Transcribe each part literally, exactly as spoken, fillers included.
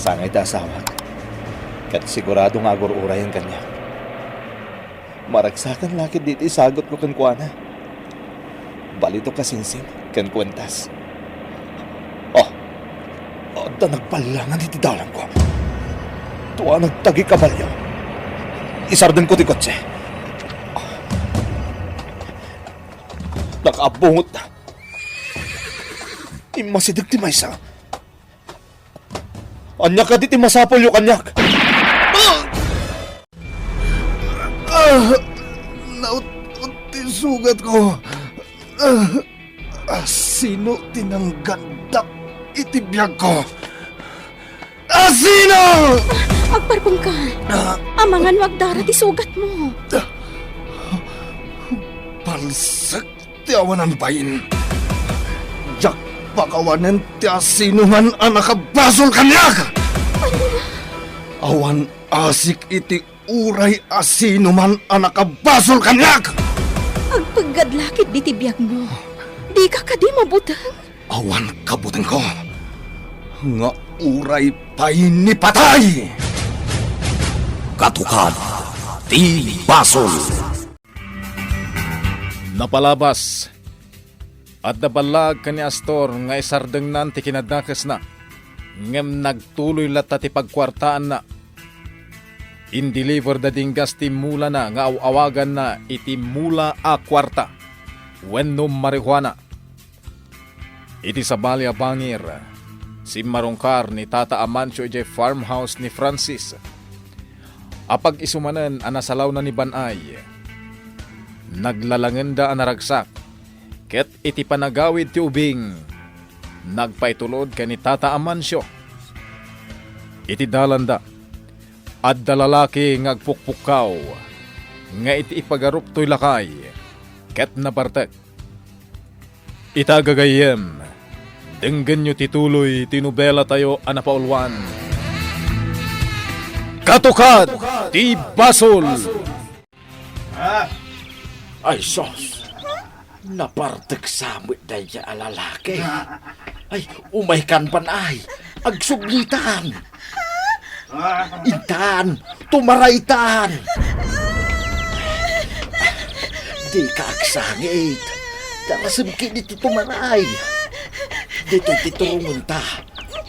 Angay ti asawak, ket sigurado nga agur-urayen kaniak. Maragsakan la ketdi ti isagutko kenkuana. Balito kasinsin ken kuentas. Oh, adda nagballangan iti dalangko. Tua nagtagi kabalio. Isardengko ti kotse. Nakaabungotna. Immasideg ti maysa. Ania kadi ti masapulyo kaniak? Ah! Naut-ot ti sugatko. Ah! Asino ti nanggandak iti biagko? Asino? Agparpengka. Ah! Amangan no agdara ti sugatmo. Palsek ti awanan bain. Diak pakawanen ti asinoman a nakabasol kaniak. Awan asik iti uray asinoman a nakabasol kaniak. Agpeggad la ketdi ti biagmo. Dika kadi mabuteng? Awan kabutengko nga uray pay ni patay. Katukad ti basol. Napalabas, adda ballag ken ni Astor nga isardengnan ti kinadakesna, ngem nagtuloy latta ti pagkuartaanna. Indeliverda dinggas ti mulana nga aw-awaganna iti mula a kuarta wenno marijuana. Iti sabali a bangir, simmarungkar ni Tata Amancio idiay farmhouse ni Francis. Apag-isu manen a nasalawna ni Ban-ay, naglalangenda a naragsak, ket iti panagawid ti ubing, nagpaitulod ken ni Tata Amancio. Iti dalanda, adda lalaki nga agpukpukkaw, nga iti ipagarup toy lakay, ket nabartek. Ita gagayyem, denggenyo ti tuloy ti nobelatayo a napauluan, Katukad ti Basol! Ay, sus! Naparteksa met dayta a lalaki. Ay, umaykan, Ban-ay. Agsublitan. Intan, tumaraytan. Dika agsangit. Darasem ketdi ti tumaray. Ditoy ti turongenta.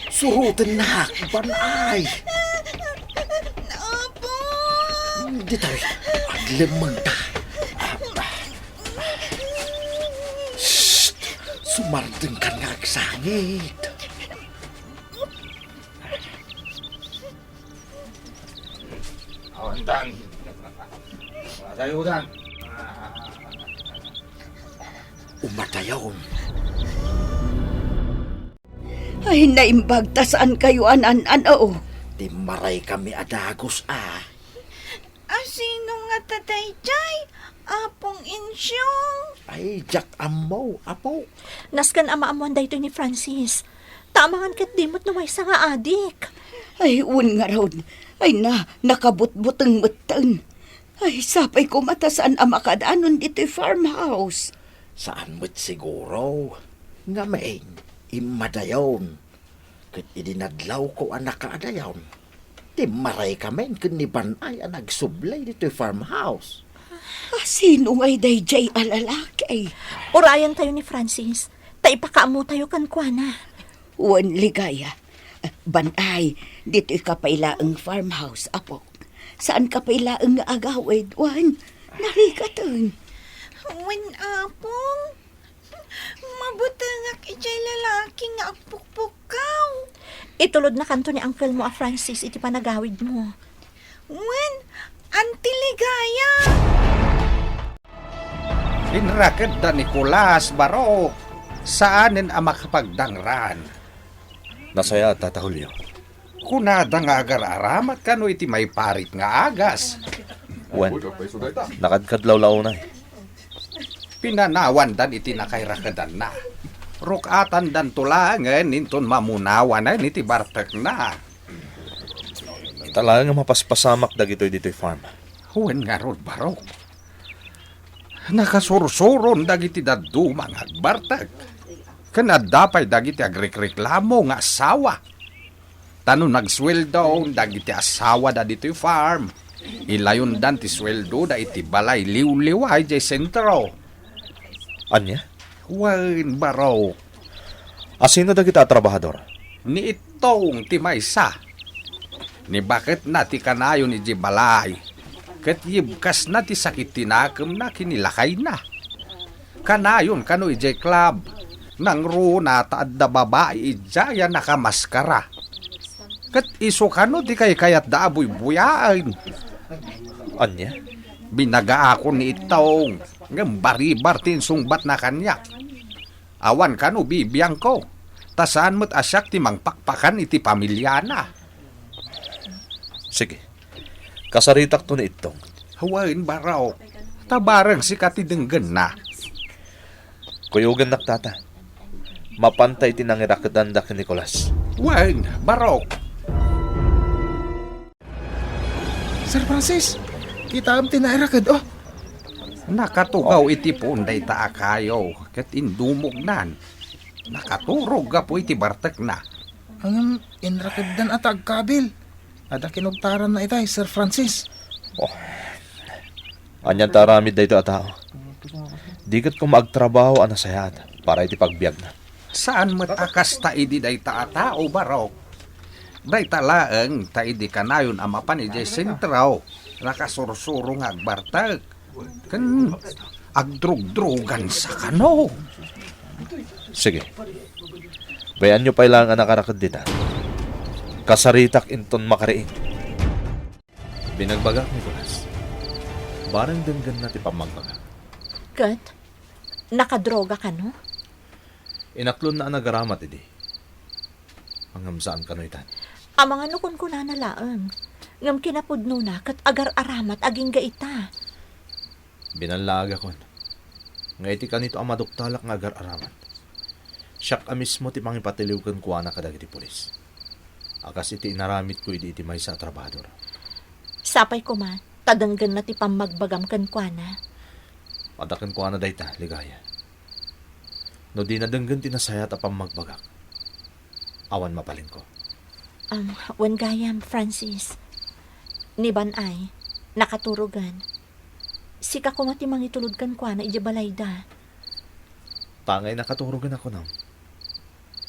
Surotennak, Ban-ay. Apo! Ditoy, aglemmengta. Shh! Sumardengkan nga agsangit. Awandan. Matayudan. Umadayon. Ay, naimbag ta saankayo a naan-ano. Timmaray kami a dagus a. Asino ngata daydiay, Apong Insyong? Ay, diak ammo, Apo. Nasken a maammoan daytoy ni Francis. Ta amangan ketdi met no maysa nga adik. Ay, wen ngarud. Ay na, nakabutbuteng metten. Ay, sapay koma ta saan a makadanon ditoy farmhouse. Saan met siguro. Ngamin, immadayon. Ket idi nadlawko a nakaadayon, timmaray kamin ken ni Ban-ay a nagsubli ditoy farmhouse. Ah, sino ngay daydiay a lalaki? Urayantayo ni Francis, ta ipakaammotayo kenkuana. Wen, Ligaya. Ah, Ban-ay, ditoyka pay laeng farmhouse, apo. Saanka pay laeng nga agawid, wen, narikaten. Wen, Apong. Mabutengak idiay lalaki nga agpukpukkaw. Itulodnakanto ni uncle mo a Francis iti panagawidmo. Wen, Auntie Ligaya. Inrakedda Nicolas, Barok. Saanen a makapagdangran. Nasayaat, Tata Julio. Kunada nga agar-aramat kano iti maiparit nga agas. Wen, nakadkadlawlaw unay. Pinanawandan iti nakairakedanna. Ruk-atandanto laengen inton mamunawanen iti bartekna. Ita laeng a mapaspasamak dagitoy ditoy farm. Wen ngarud, Barok. Nakasursuron dagiti dadduma nga agbartek. Ken adda pay dagiti agrikreklamo nga asawa. Ta no nagsueldo dagiti asawada ditoy farm, ilayondan ti sueldoda iti balay liwliwa idiay sentro. Ania? Wen, barok. Asino dagita a trabahador? Ni Ittong ti maysa. Ni baketna ti kanayon idiay balay, ket yibkasna ti sakit ti nakemna ken ni lakayna. Kanayon kano idiay club. Nangruna ta adda babai idiay a nakamaskara. Ket isu kano ti kaykayatda a buybuyaen. Ania? Binagaakon ni Ittong, ngem baribar ti insungbatna kaniak. Awan kano bibiangko, ta saan met a siak ti mangpakpakan iti pamiliana. Sige. Kasaritakto ni Ittong. Wen, barok. Ta bareng sika ti denggenna. Kuyogennak, tata. Mapanta iti nangiraketanda ken Nicolas. Wen, barok. Sir Francis, kitaem ti nairaked, oh. Nakatugaw iti puon dayta a kayo, ket indumognan. Nakaturog gapu iti bartekna. Ngem inrakeddan a ta agkabil. Adda kinugtaranna itay, Sir Francis. Oh. Anian ta aramid daytoy a tao? Di ket koma agtrabaho a nasayaat para iti pagbiagna. Saan met a kasta idi dayta a tao, barok? Dayta laeng ta idi kanayon a mapan idiay sentro, nakasursuro nga agbartek. Ken agdrugdrugansa kano. Sige. Bay-anyo pay laeng a nakaraked dita. Kasaritak inton makariing. Binagbagak, Nicolas. Bareng denggenna ti pammagbagak. Ket, nakadroga kano? Inaklonna a nagaramat idi. Ngem saan kano itan. Amangan no kunkunana laeng. Ngem kinapudnona ket agar-aramat agingga ita. Binallaagakon nga iti kanito a maduktalak nga agar-aramat, siak a mismo ti mangipatiliw kenkuana kadagiti pulis, a kas iti inaramidko idi iti maysa a trabahador. Sapay koma, ta denggenna ti pammagbagam kenkuana. Adda kenkuana dayta, Ligaya. No dina denggen ti nasayaat a pammagbagak, awan mabalinko. Um, wen gayam, Francis. Ni Ban-ay, nakaturogan. Sika koma ti mangitulod kenkuana idiay balayda. Tangay nakaturogan a kunam.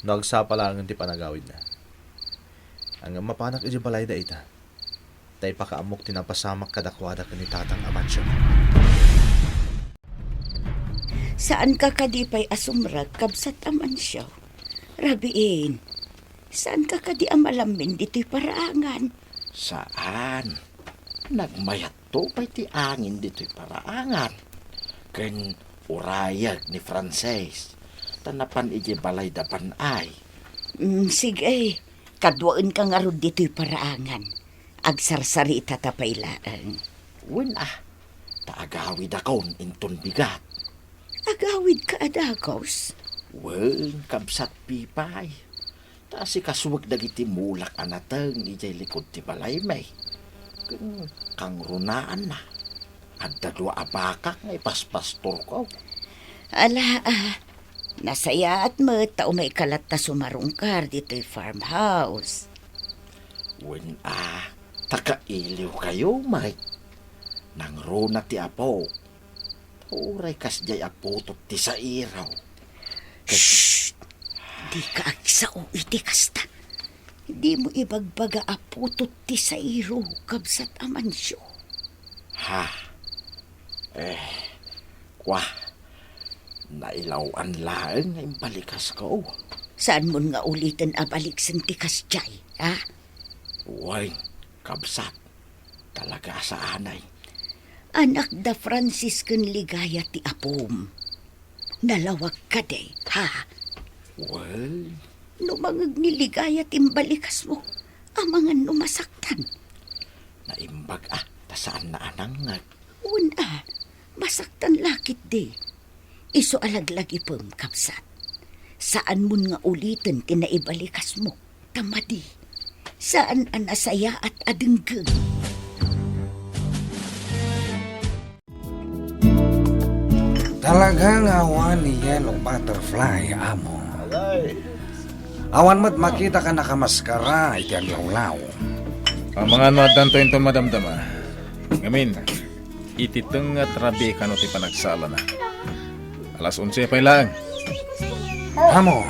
No agsapa laengen ti panagawidna. Ngem mapanak idiay balayda ita. Ta ipakaammok ti napasamak kadakuada ken ni Tatang Amancio. Saanka kadi pay a sumrek, kabsat Amancio? Rabiin, saanka kadi a malammin ditoy paraangan? Saan. Nagmayatto pay ti angin ditoy paraangan. Ken urayek ni Frances, ta napan idiay balay da Ban-ay. Mm, sige, kaduaenka ngarud ditoy paraangan. Agsarsaritata pay laeng. Wen a, ta agawidakon inton bigat. Agawidka a dagus? Wen, kabsat Pipay. Ta asikasuek dagiti mulak a nateng idiay likud ti balaymi. Ken kangrunaanna, adda dua a bakak nga ipaspastorko. Ala, ah, nasayaat met ta umayka latta sumarungkar ditoy farmhouse. Wen a, ta kailiwkayo met. Nangruna ti apo. Uray kasdiay a putot ti sairo. Shh! Dika agsao iti kasta. Dimo ibagbaga a putot ti sairo, kabsat Amancio. Ha? Eh, kwa, nailaw-an laeng nga imbalikasko. Saanmon nga uliten a baliksen ti kasdiay, ha? Wen, kabsat. Talaga a saanay. Anak da Francis ken Ligaya ti apom. Nalawag kadi, ha? Wen. No mangeg ni Ligaya ti imbalikasmo, amangan no masaktan. Naimbag a, ta saanna a nangngeg. Wen a, masaktan la ketdi. Isu a laglagipem, kabsat. Saanmon nga uliten ti naibalikasmo. Ta madi, saan a nasayaat a denggen. Talaga nga awan ni Yellow Butterfly, amo. Agay. Awan met makita a nakamaskara iti aglawlaw. Amangan no addanto inton madamdama. Ngamin, iti tengnga ti rabii kano ti panagsalana. Alas onse pay laeng. Amo,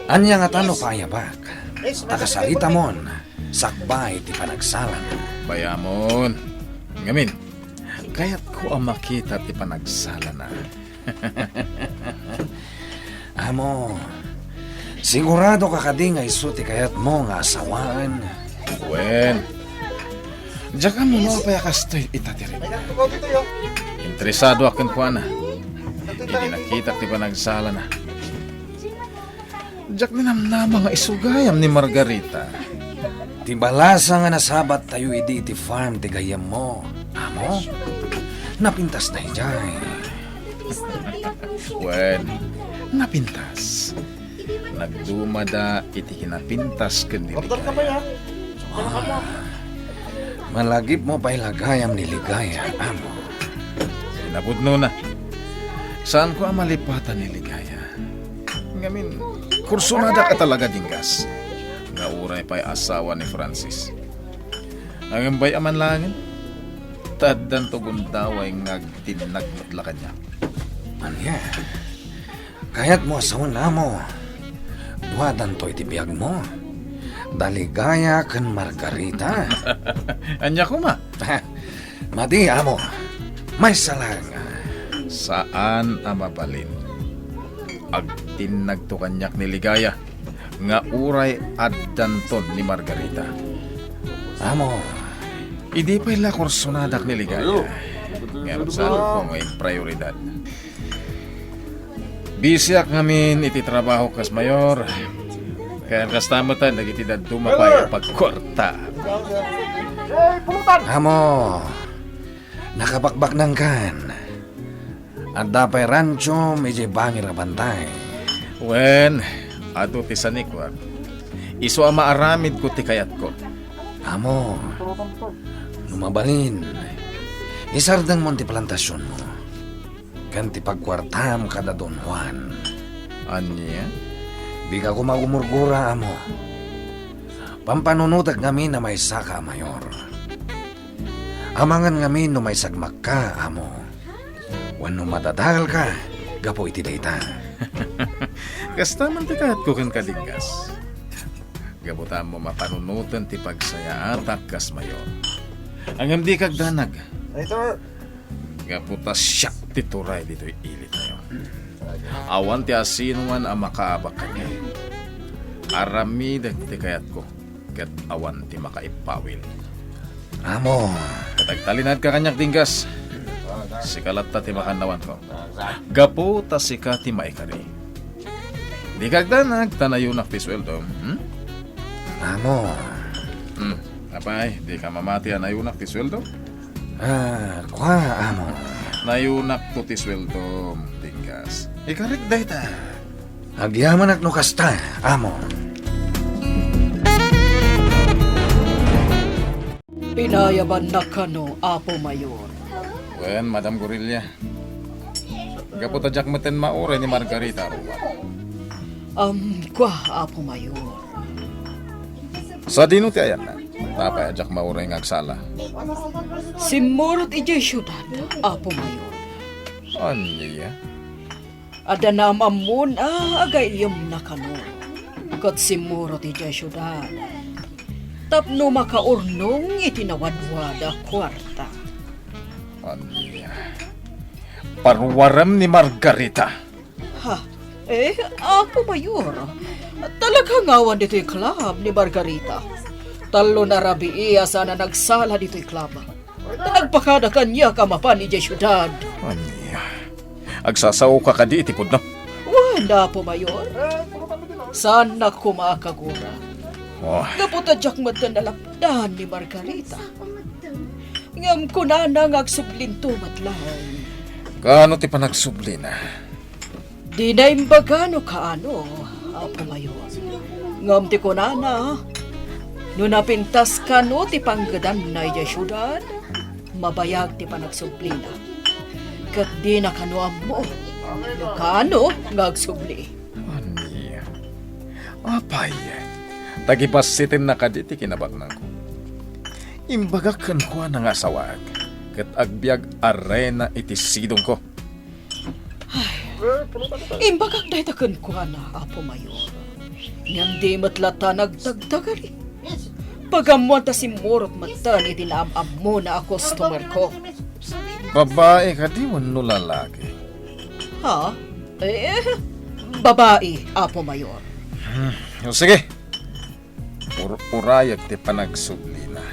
ania ngata no paayabak? Nakasaritamon, sakbay ti panagsalana. Bayamon. Ngamin, kayatko a makita ti panagsalana. Amo, sigurado ka kadi nga isu ti kayatmo nga asawaen? Wen, diak ammo no apay a kastoy ita ti ritna. Interesadoak kenkuana. Idi nakitak ti panagsalana, diak ninamnama nga isu gayam ni Margarita. Ti balasa nga nasabattayo idi iti farm ti gayyemmo, amo? Napintas daydiay. Wen, napintas. Nagdumada iti kinapintas ken ni Ligaya. Ah, malagipmo pay la gayam ni Ligaya, amo. Napudnona. Saanko a malipatan ni Ligaya. Ngamin, kursonadak a talaga, Dinggas, nga uray pay asawa ni Francis. Ngem bay-am man laengen, ta addanto gundaway nga agtinnag met la kaniak. Ania? Kayatmo a sawen, amo? Duadanto iti biagmo. Da Ligaya ken Margarita. Ania koma? Madi, amo. Maysa laeng. Saan a mabalin. Agtinnagto kaniak ni Ligaya nga uray addanton ni Margarita. Amo, idi pay la kursonadak ni Ligaya, ngem saanko nga imprioridad. Bisiak ngamin iti trabaho kas mayor. Ken kasta met dagiti dadduma pay a pagkuarta. Amo, nakabakbaknangkan. Adda pay ranchom idiay bangir a bantay. Wen, adu ti sanikuak. Isu a maaramidko ti kayatko. Amo, no mabalin, isardengmon ti plantasionmo ken ti pagkuartam kada Don Juan. Ania? Dika koma gumurgura, amo. Pampanunotek ngamin a maysaka a mayor. Amangan ngamin no maisagmakka, amo, wenno madadaelka gapu iti dayta. Kasta man ti kayatko kenka, Dinggas. Gapu ta ammo mapanunoten ti pagsayaatak kas mayor. Ngem dika agdanag. Gapu ta siak ti turay ditoy ilitayo. Awan ti asinoman a makaabak kaniak. Aramidek ti kayatko, ket awan ti makaippawil. Amo. Ket agtalinaedka kaniak, Dinggas. Sika latta ti makannawanko. Gapu ta sika ti maikari. Dika agdanag ta nayunak ti sueldom, hmm? Amo. Hmm. Apay, dika mamati a nayunak ti sueldo? Ah, kua, amo. Nayunakto ti sueldom, Dinggas. Ikarik dayta. Agyamanak no kasta, amo. Pinayabannak kano, Apo Mayor? Wen, Madam Gorilla. Gapu ta diak metten mauray ni Margarita a ruar. Am, kua, Apo Mayor. Sadino ti ayanna? Apay a diak mauray nga agsala? Simmurot idiay siudad, Apo Mayor. Ania? Adda naam-ammon a agayyemna kano. Ket simmurot idiay siudad tapno makaurnong iti nawadwad a kuarta. Ania? Paruarem ni Margarita? Ha? Eh, Apo Mayor, talaga nga awan ditoy club ni Margarita. Tallo a rabii a saan a nagsala ditoy club. Ta nagpakada kaniak a mapan idiay siudad. Ania? Agsasaoka kadi iti pudno? Wen, Apo Mayor. Saannak koma a kagura. Oh. Gapu ta diak metten nalapdan ni Margarita. Ngem kunana nga agsublinto met laeng. Kaano ti panagsublina? Dina imbaga no kaano, Apo Mayor. Ngem ti kunana, no napintas kano ti panggedanna idiay siudad, mabayag ti panagsublina. Ket dina kano ammo no kaano nga agsubli. Ania? Apay, ta gibassitenna kadi ti kinabaknangko. Imbagak kenkuana nga asawaek, ket agbiag a reyna iti sidongko. Ay, imbagak dayta kenkuana, Apo Mayor. Ngem di met latta nagdagdagari. Pagammoan ta simmurot metten iti naam-ammona a customer ko. Babae kadi wenno lalaki? Ha? Eh, babae, Apo Mayor. Hmm, o sige. Ur-, urayek ti panagsublina,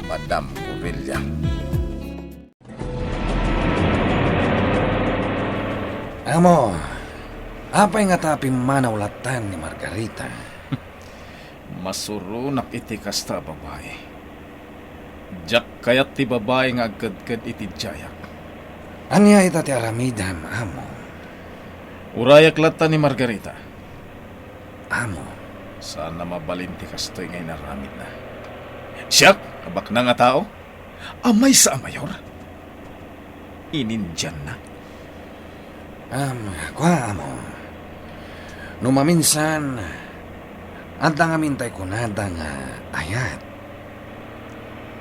Madam Corella. Amo, apay ngata a pimmanaw lattan ni Margarita? Masuronak iti kasta a babai. Diak kayat ti babai nga agkedked iti diayak. Ania ita ti aramidem, amo? Urayek latta ni Margarita. Amo. Saan a mabalin ti kastoy nga inaramidna. Siak, a baknang a tao, a maysa a mayor, inindianna. Am, kua, amo. No maminsan, adda ngamin tay kunada nga ayat.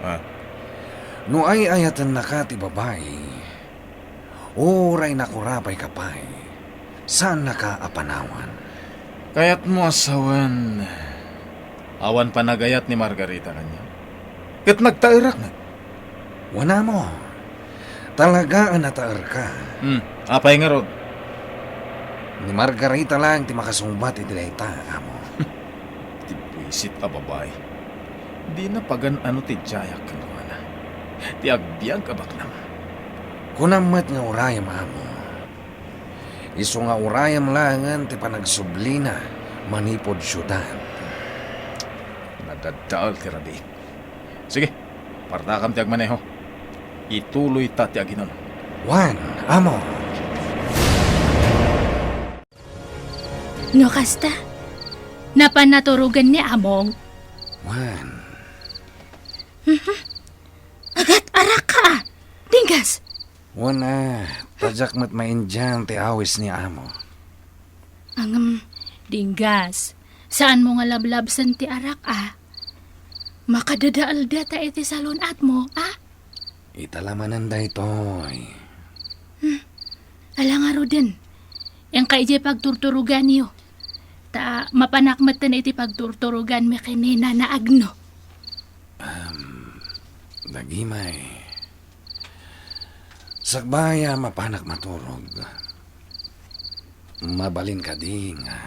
Ah. No ay-ayatennaka ti babai, uray nakurapayka pay, saannaka a panawan. Kayatmo a sawen, awan panagayat ni Margarita kaniak? Ket nagtaerak met. Wen, amo. Talaga a nataerka. Hmm, apay ngarud? Ni Margarita laeng ti makasungbat iti dayta, amo. Ti buisit a babai. Dina pagan-ano ti diayak kenkuana. Ti agbiag a baknang. Kunam met nga urayem, amo. Isu nga urayem laengen ti panagsublina manipud siudad. Nadadael ti rabii. Sige, partakam ti agmaneho. Ituloyta ti aginom. Wen, amo. No kasta, napan naturogen ni Among. Wen. Mhm. Agat-arak ka, a. Dinggas. Wen a, ta diak met maindian ti awis ni Amo. Ngem, Dinggas, saanmo nga lablabsen ti arak, a. Makadadael dayta iti salun-atmo, a. Ita la manen daytoy. Hmm. Ala ngaruden. Inka idiay pagturturoganyo. Ta mapanak metten iti pagturturoganmi ken ni Nana Agno. Am, dagimay. Sakbay a mapanak maturog, mabalin kadi nga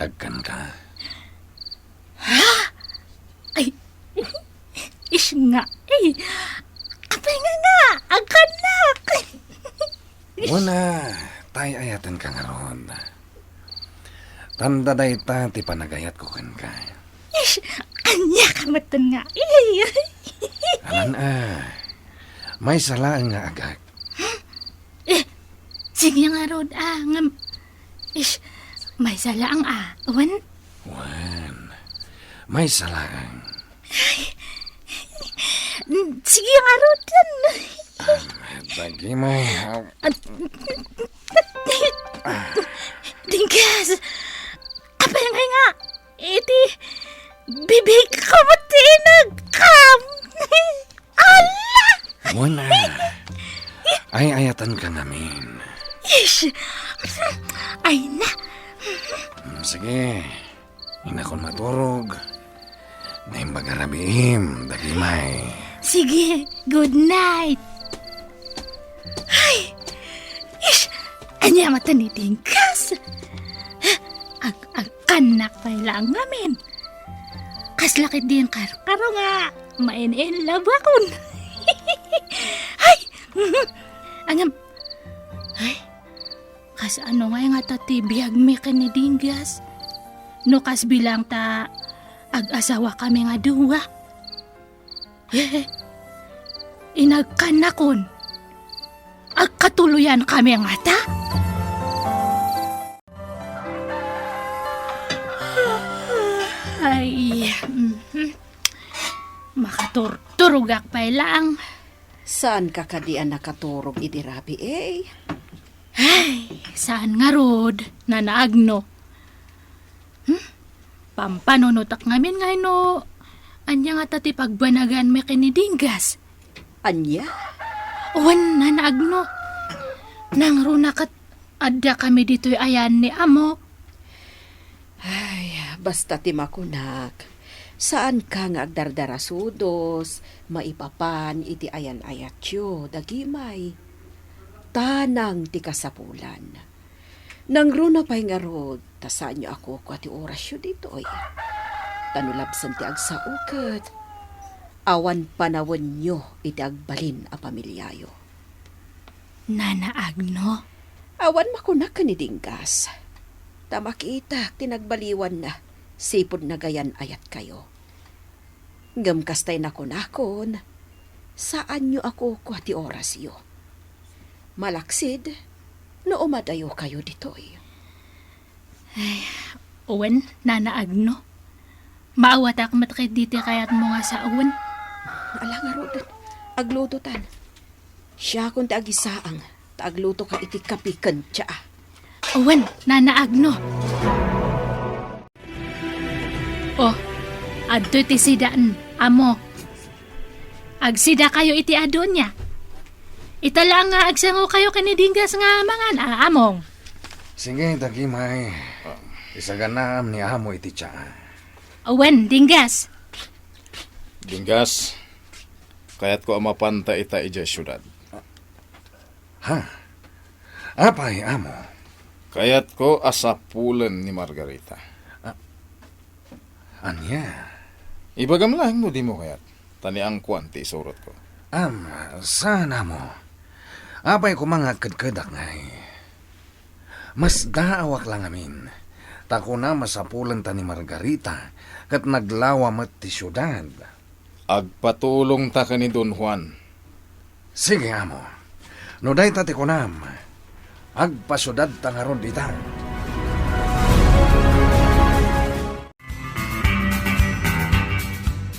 agkanka? Ha? Ay, is nga, ay. Apay nga nga, agkannak. Wen a, tay-ayatenka ngarud. Tanda dayta ti panagayatko kenka. Ish, ania ka metten nga, eh. Alan a, maysa laeng nga agak. Eh, sige ngarud, a, ngem, ish, maysa laeng, a, wen? Wen, maysa laeng. Ay, sige ngarud. Ah, dagimay, ah. Dinggas! Apay nga nga, iti bibig ko met ti inagkam. Ala! Wen a. Ay-ayatenka ngamin. Ish! Ay na! Mm, sige. Inakon maturog. Naimbag a rabiim, dagimay. Sige, good night. Ay! Ish! Ania met ni Dinggas? Ag-, agkannak pay laeng ngamin. Kasla ketdin karkaro nga main-in love akon. Ay! Ngem, ay, kasano ngay ngata ti biagmi ken ni Dinggas? No kas bilang ta ag-asawakami nga dua. Eh, inagkannakon. Agkatuloyankami ngata? Ay, mhm. Makaturturogak pay laeng. Saanka kadi a nakaturog idi rabii, eh? Ay, saan ngarud, Nana Agno. Pampanunotak ngamin nga no ania ngata ti pagbanaganmi ken ni Dinggas. Ania? Wen, Nana Agno. Nangruna ket adda kami ditoy ayan ni Amo. Ay, basta ti makunak, saanka nga agdardarasudos, maipapan iti ayan-ayatyo, dagimay. Tanang ti kasapulan. Nangruna pay ngarud, ta saanyo a kukua ti orasyo ditoy. Ta no labsen ti agsao ket, awan panawenyo iti agbalin a pamiliayo. Nana Agno? Awan makunak ken ni Dinggas. Ta makitak ti nagbaliwanna, sipud nagayan-ayatkayo. Ngem kastay nakunakon, saanyo a kukua ti orasyo. Malaksid, no umadayokayo ditoy. Ay, wen, Nana Agno. Maawatak met ketdi ti kayatmo nga sawen. Ala ngaruden, aglutotan. Siakon ti agisaang, ta aglutoka iti kapi ken tsaa. Wen, Nana Agno. Oh, adtoy ti sidaen, Amo. Agsidakayo iti adu nia. Ita laeng nga agsangokayo ken ni Dinggas nga mangan, a, Among. Sige, dagimay. Isaganaam ni Amo iti tsaa. Wen, Dinggas. Dinggas, kayatko a mapanta ita idiay siudad. Ha? Apay, Amo? Kayatko a sapulen ni Margarita. Ah, ania? Ibagam laeng no dimo kayat, ta naangkuan ti isurotko. Am, saan, Amo? Apay koma nga agkedkedak ngay? Masdaawak la ngamin, ta kunam a sapulenta ni Margarita ket naglawa met ti siudad. Agpatulongta ken ni Don Juan. Sige, Amo. No dayta ti kunam, agpasiudadta ngarud ita.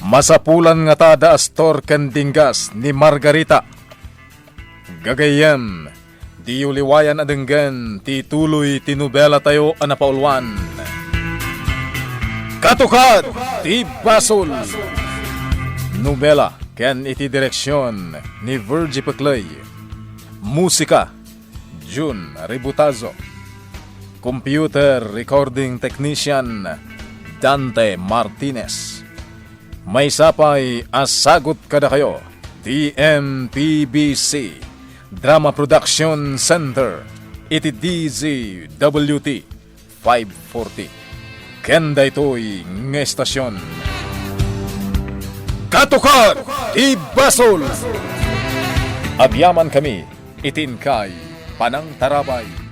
Masapulan ngata da Astor ken Dinggas ni Margarita. Gagayyem, diyo liwayan a denggen ti tuloy ti nobelatayo a napauluan, Katukad ti Basol. Nobela ken iti direksion ni Virgie Peclay. Musika, Jun Ributazo. Computer recording technician, Dante Martinez. Maysa pay a sagut kadakayo ti M P B C Drama Production Center iti D Z W T five forty. Ken daytoy nga estasion, Katukad ti Basol! Agyamankami iti inkay panangtarabay.